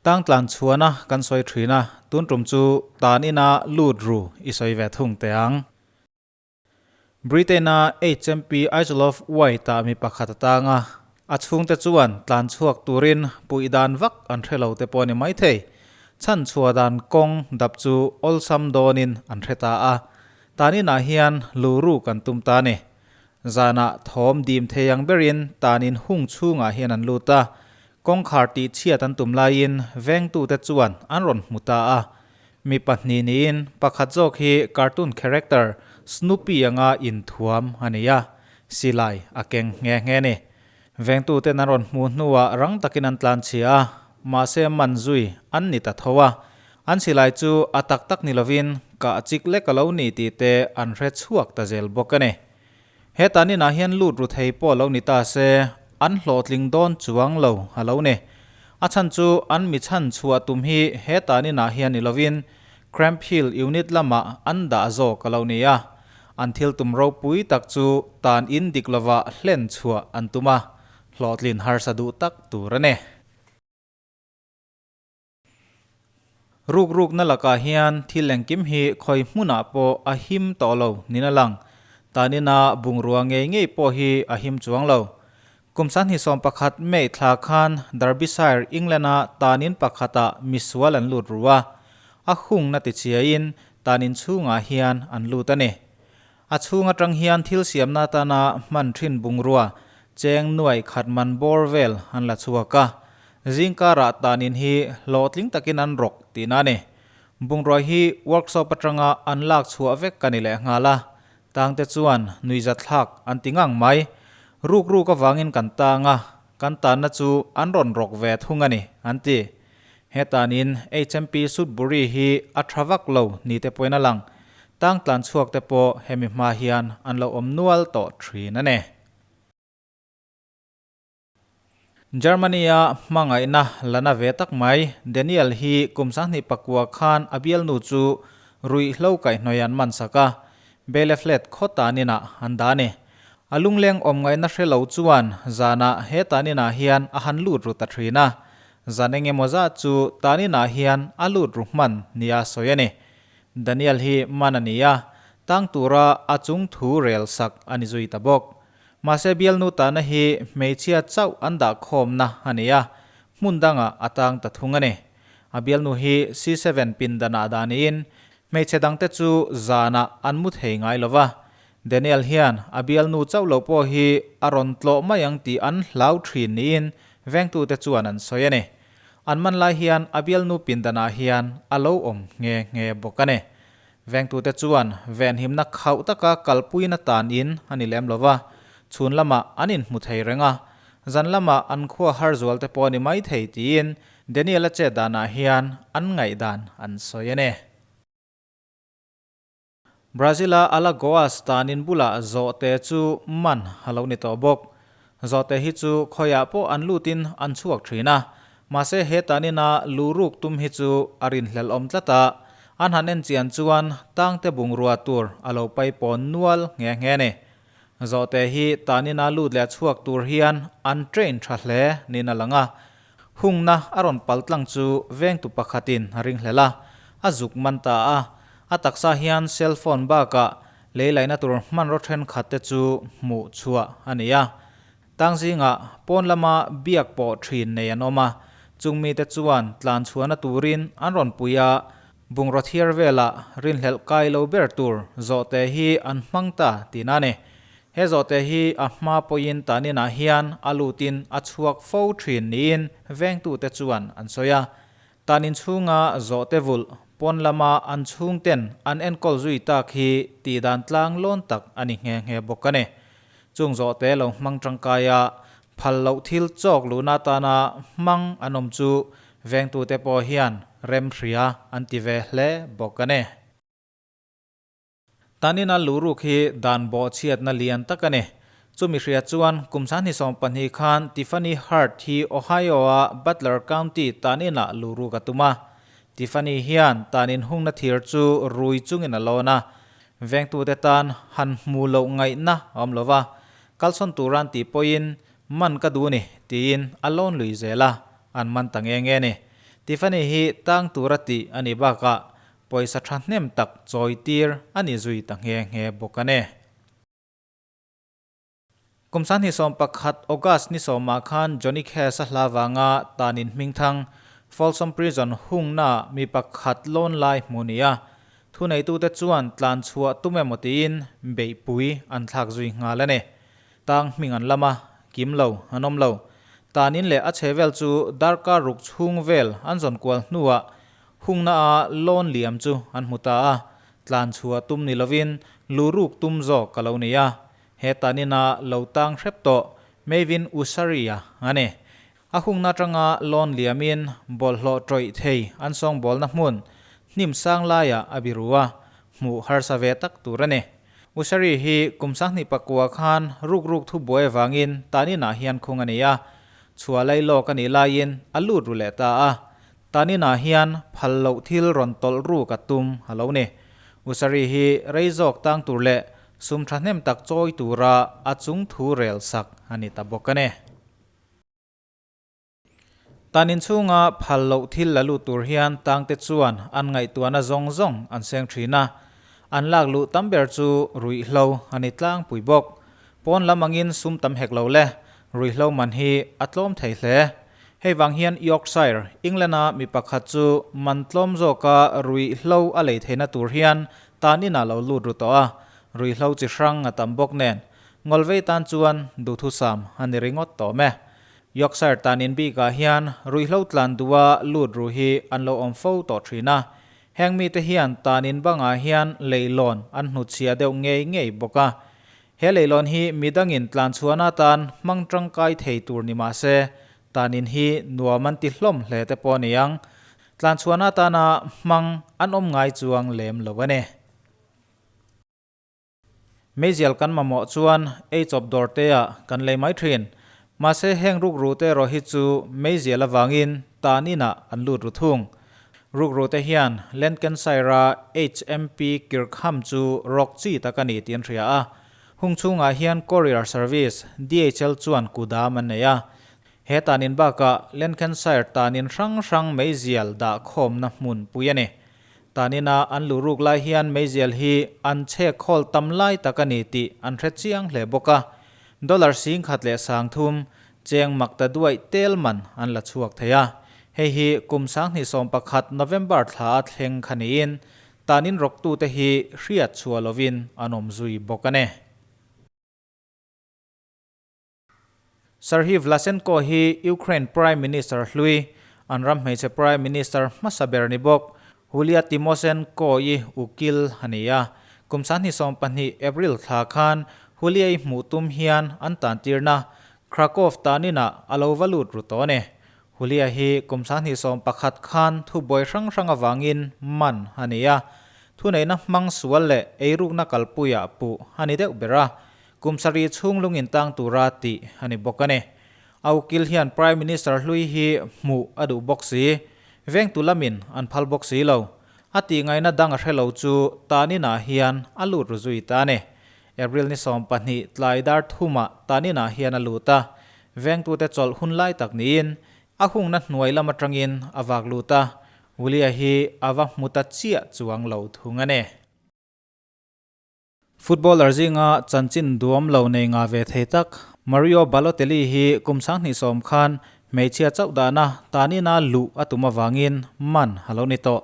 Tang tlan chhuana kan sawi thin a, tun tum chu tan ina lut ru i sawi ve thung teh ang. Britain-a HMP Isle of Wight-ah mi pakhat a tang a, a chhungte chuan tlan chhuak turin puih dan vak an hre lo te pawh a ni maithei. Chhan chhuah dan kawng dap chu awlsam dawnin an hre ta a, tan inah hian lu ruk an tum ta a ni. Zanah thawm dim thei ang berin tan in hung chhungah hian an lut a, Kawngkhar tih chhiat an tum laiin vengtute chuan an rawn hmu ta a. Mi pahnih niin pakhat zawk hi cartoon character Snoopy anga inthuam a ni a, silai a keng nghe nghe a ni. Vengtuten an rawn hmuh hnuah rang takin an tlanchhia a, mahse man zui an ni ta tho a. An silai chu a tak tak ni lovin kah chik lek a lo ni tih te an hre chhuak ta zel bawk a ni. He taninah hian lut ru thei pawh lo ni ta se, an hlawhtling dawn chuang lo a lo ni. A chhan chu an mi chhan chhuah tum hi he taninah hian ni lovin Cramp Hill unit lamah an dah zawk a lo ni a. An thil tum ropui tak chu tan in dik lovah hlen chhuah an tum a, hlawhtlin harsa duh tak tur a ni. Rukrukna lakah hian thil engkim hi khawi hmunah pawh a him tawh lo niin a lang. Tanina bungrua ngei ngei pawh hi a him chuang lo. Kum 21 May thla khan Derbyshire, England-a tanin pakhatah misual an lut ru a, a hungna tichiaiin tanin chhungah hian an lut a ni. A chhung atang hian thil siamna atana hman thin bungrua cheng nuai khat man bawr vel an la chhuak a, Zingkarah tanin hi hlawhtling takin an rawk tihna a ni. Bungrua hi workshop atanga an lak chhuah vek ka ni lehnghal a, tangte chuan nuihzathlak an ti ngang mai. Ruk ruk avangin kan tang a, kan tanna chu an rawn rawk ve thung a ni, an ti. He tanin HMP Sudbury hi a tha vak lo ni te pawhin a lang. Tang tlan chhuak te pawh hemi hma hian an lo awm nual tawh thin a ni. Germany-a hmangaihna la na ve tak mai, Daniel hi kum 24 khan a bialnu chu ruihhlo kaihhnawih an man sak a, Bielefeld khaw taninah an dah a ni. A lungleng awm ngaihna hre lo chuan zanah he taninah hian a han lut ru ta thin a, zan eng emaw zat chu taninah hian a lut ru hman nia sawi a ni. Daniel hi man a ni a, tang tura a chung thu rel sak a ni zui ta bawk. Mahse bialnu tahna hi hmeichhia chauh an dah khawmna a ni a, hmun dangah a tang ta thung a ni. A bialnu hi C7 pindanah dah niin hmeichhe dangte chu zanah an mu thei ngai lo va. Daniel hian a bialnu chauh lo pawh hi a rawn tlawh mai ang tih an hlau thin niin vengtute chuan an sawi a ni. An man lai hian a bialnu pindanah hian a lo awm nghe nghe bawk a ni. Vengtute chuan venhimna khauh taka kalpuina tan in a ni lem lova, chhun lamah an inhmu thei reng a, zan lamah an khua har zual te pawh a ni mai thei tiin Daniel-a chet danah hian an ngaihdan an sawi a ni. Brazil-a Alagoas tan in bulah zawhte chu man a lo ni tawh bawk. Zawhte hi chu khawiah pawh an lutin an chhuak thin a, mahse he tanina lu ruk tum hi chu a rinhlelh awm tlat a, an han en chian chuan tangte bungrua tur a lo paipawn nual nghe nghe a ni. Zawhte hi tanina lut leh chhuak tur hian an train tha hle niin a lang a, hungna a rawn pal tlang chu vengtu pakhatin a ringhlel a, a zuk man ta a, a taksa hian cellphone bakah Lei laihna tur hmanraw thenkhat te chu hmuh chhuah a ni a. Tang zingah pawn lama biak pawh thin nei an awm a, chung mite chuan tlan chhuahna turin an rawn pui a, bungraw thiar velah rinhlelh kai lo ber tur zawhte hi an hmang ta tihna a ni. He zawhte hi a hma pawhin taninah hian a lutin a chhuak fo thin niin vengtute chuan an sawi a. Tan inchhunga zawhte vulh pawn lama an chhungten an enkawl zui tak hi tihdan tlang lawn tak a ni nghe nghe bawk a ni. Chung zawhte lo hmang tangkaia phal loh thil chawk luhna atana hmang an awm chu vengtute pawh hian remhria an ti ve hle bawk a ni. Tanina luruk hi dan bawhchhiatna lian tak a ni. Chumi hria chuan kum 2020 khan Tiffany Hart hi Ohio-a Butler County taninah luruk a tum a. Tiffany hian tanin hungna thir chu rui chungin a lawn a. Vengtute tan han hmu loh ngaihna a awm lo va, kalsawn turan tih pawhin man ka duh ni tiin a lawn lui zel a, an man ta nge nge a ni. Tiffany hi tang tura tih a nih bakah pawisa thahnem tak chawi tir a ni zui ta nghe nghe bawk a ni. Kum 2011 August ni sawmah khan Johnny Cash a hla vanga tanin hmingthang Folsom Prison hungna mi pakhat lawn lai hmu ni a, thuneitute chuan tlan chhuah tum emaw tiin beihpui an thlak zui nghal a ni. Tang hming an lam a, kim lo, an awm lo. Tanin leh a chhe vel chu darkar ruk chhung vel an zawn kual hnuah hungna a lawn liam chu an hmu ta a, tlan chhuah tum ni lovin lu ruk tum zawk a lo ni a. He tanina lo tang hrep tawh Mavin Usaria a ni. A hungna atanga lawn liamin bawlhhlawh tawih thei an sawngbawlna hmun hnim sang laiah a biru a, hmuh harsa ve tak tur a ni. Usari hi kum 2009 khan ruk ruk thu buai avangin taninah hian khung a ni a, chhuah lai lawk a nih laiin a lut ru leh ta a. Taninah hian phal loh thil rawn tawlh ruk a tum a lo ni. Usari hi rei zawk tang tur leh sum thahnem tak chawi tura a chung thu rel sak a ni ta bawk a ni. Tanin chhunga phal loh thil la lut tur hian tangte chuan an ngaihtuahna zawng zawng an seng thin a, an lak luh tam ber chu ruihhlo a ni tlangpui bawk. Pawn lam angin sum tam hek lo le, ruihhlo man hi a tlawm thei hle. Hei vang hian Yorkshire, England-a mi pakhat chu man tlawm zawka ruihhlo a lei theihna tur hian tan inah lo lut ru tawh a, ruihhlo chi hrang a tam bawk nen. Ngawlvei tan chuan duhthusam a ni ringawt tawh me. Yorkshire tan in bikah hian ruihhlo tlan duha lut ru hi an lo awm fo tawh thin a. Heng mite hian tan in bangah hian leihlawn an hnutchhiah deuh ngei ngei bawk a. He leihlawn hi midangin tlan chhuahna atan hmang tangkai thei tur ni mah se, tan in hi nuam an ti hlawm hle te pawh a ni ang. Tlan chhuahna atana hmang an awm ngai chuang lem lo a ni. Meizial kan mamawh chuan ei chawp dawr te ah kan lei mai thin. Mahse heng rukru te erawh hi chu meizial avangin tan inah an lut ru thung. Rukru te hian Lancansire-a HMP Kirkham chu rawk chi tak a ni tih an hria a. Hung chhungah hian courier service DHL chuan kudam an nei a. He tanin bakah Lancansire tanin hrang hrang meizial dah khawmna hmun pui a ni. Tanina an luh ruk lai hian meizial hi an chhek khawl tam lai tak a ni tih an hre chiang hle bawk a. Dollar 10,300 cheng mak ta duaih tel man an la chhuak thei a. Hei hi kum 2011 November thla a thleng kha niin tanin rawktute hi hriat chhuah lovin an awm zui bawk a ni. Serhiy Vlasenko hi Ukraine Prime Minister hlui, an ram hmeichhe Prime Minister hmasa ber ni bawk, Yulia Tymoshenko-i ukil a ni a. Kum 2020 April thla khan Yulia-i hmuh tum hian an tantirna Kharkov taninah a lo va lut ru tawh a ni. Yulia hi kum 2011 khan thubuai hrang hrang avangin man a ni a, thuneihna hmang sual leh eirukna kalpuiah puh a ni deuh ber a. Kum sarih chhung lungin tang tura tih a ni bawk a ni. A ukil hian Prime Minister hlui hi hmuh a duh bawk si. Vengtu lamin an phal bawk si lo. A tih ngaihna dang a hre lo chu taninah hian a lut ru zui ta a ni. April ni 20 tlai dar thumah taninah hian a lut a. Vengtute chawlh hun lai tak niin a hungna hnuai lam atangin a vak lut a. Wulia hi a va hmu ta chiah chuang lo thung a ni. Footballer zinga chanchin duam lo nei nga ve thei tak Mario Balotelli hi kum 2010 khan hmeichhia chauh dahna tanina luh a tum avangin man a lo ni tawh.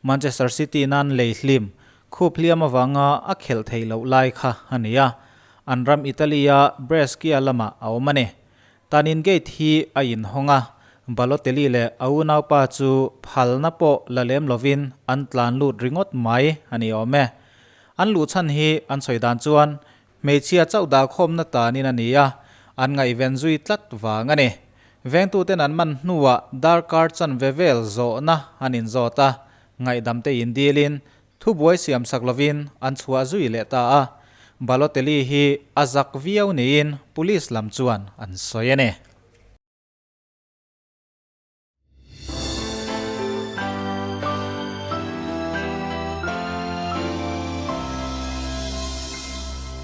Manchester City nan lei hlim khup hliam avanga a khelh theih loh lai kha a ni a, an ram Italy-a Brescia lamah a awm a ni. Tanin gate hi a inhawng a, Balotelli leh a unaupa chu phalna pawh la lem lovin an tlan lut ringawt mai a ni awm e. An luh chhan hi an sawi dan chuan hmeichhia chauh dah khawmna tanin a ni a, an ngaihven zui tlat vang a ni. Vengtuten an man hnuah darkar chanve vel zawhna an inzawt a, ngaihdamte indilin thubuai siam sak lovin an chhuah zui leh ta a. Balotelli hi a zak viau niin police lam chuan an sawi a ni.